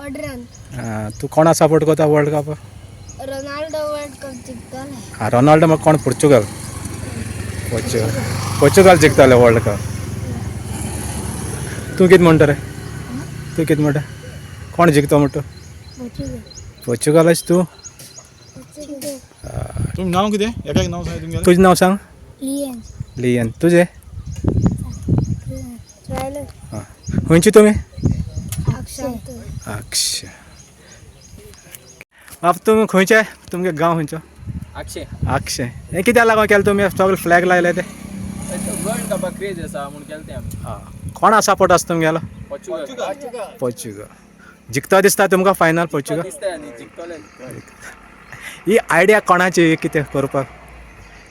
ऑर्डरान. तूं कोणा सपोर्ट करता world cup? Ronaldo world cup जिखतले. आं, रोनाल्डो. मग कोण? पोर्चुगल? पोर्चुगल, पोर्चुगल जिखतले वर्ल्ड कप. तूं कितें म्हणटा रे? तूं कितें म्हणटा? कोण जिखतो म्हणटा? पोर्चुगल. पोर्चुगलच तूं? पोर्चुगल. तुम नाव कितें? एका एक नाव सांग तुमगेलें. तुजें नांव सांग. लियन. लियन. तुजें? ट्रायलर. आं, खंयची तुमी? अक्षय. अक्ष बाब, तुमी खंयचे? तुमगे गांव खंयचो? आक्षे. आक्षे. हें कित्याक लागून केलें तुमी? सगळे फ्लॅग लायले ते. वर्ल्ड कपा क्रेज आसा म्हूण केलें तें आमी. आं, कोणा सपोर्ट आसा तुमगेलो? पोर्चुगल. पोर्चुगल जिखता दिसता तुमकां फायनल पोर्चुगल? दिसता आनी जिखतले. ही आयडिया कोणाची, कितें करपाक?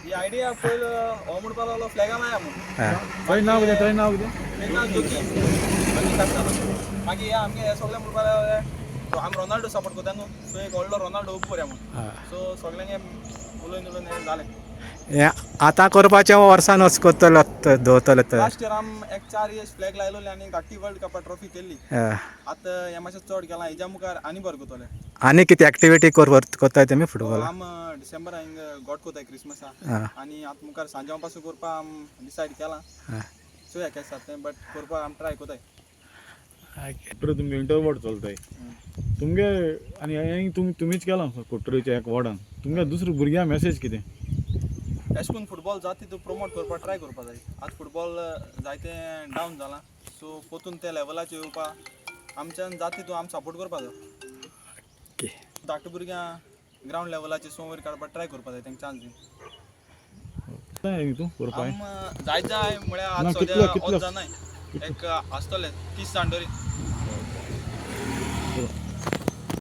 ही आयडिया पयलो हो म्हणपाक लागलो फ्लॅगा लाया म्हूण. आं. थंय नाव कितें? थंय नाव कितें? तें नाव जोकी मागीर कास्तानो. मागीर हे आमगे हे सगळे म्हणपाक लागले, आमी रोनाल्डो सपोर्ट करता न्हू, सो एक व्हडलो रोनाल्डो उबो करया म्हूण. आं. सो सगळ्यांक उलोवन उलोवन हें जालें. हें आतां करपाचें, वर्सान वच करतलो दवरतले तर? लास्ट इयर आम एक 4 इयर्स फ्लॅग लायलोले आनी धाकटी वर्ल्ड कपा ट्रॉफी केल्ली. आं. आतां हें मातशें चड केलां, हेज्या मुखार आनी बरें करतले. आनी कितें एक्टिविटी करताय तुमी फुटबॉला? आम डिसेंबर हिंग गोट कोताय क्रिसमसा. आं. आनी आतां मुखार सांजांव पासून करपा आम डिसायड केलां. आं. चोया केशें जाता तें, बट करपा आम ट्राय कोताय. कुट्टरे तुमगे इंटर वॉर्ड चलताय तुमगे आनी हें तुमीच केलां कुट्टरेच्या एक वॉर्डान. तुमगे दुसरे भुरग्यांक मॅसेज कितें? अशें करून फुटबॉल जाता तितू प्रमोट करपाक ट्राय करपा जाय. आतां फुटबॉल जायते डावन जालां, सो पोतून त्या लेवलाचेर येवपा आमच्यान जाता तितू आमी सपोर्ट करपा जाय. ओके. धाकटे भुरग्यां ग्रावंड लेवलाचेर समोर काडपाक ट्राय करपा जाय, तांकां चान्स दिवन. कितलें हितून करपाक? आम जाय जाय म्हळ्यार ना, आतां कितलो सद्या कितलो वच जाणाय एक आसतले 30 जाण तरी.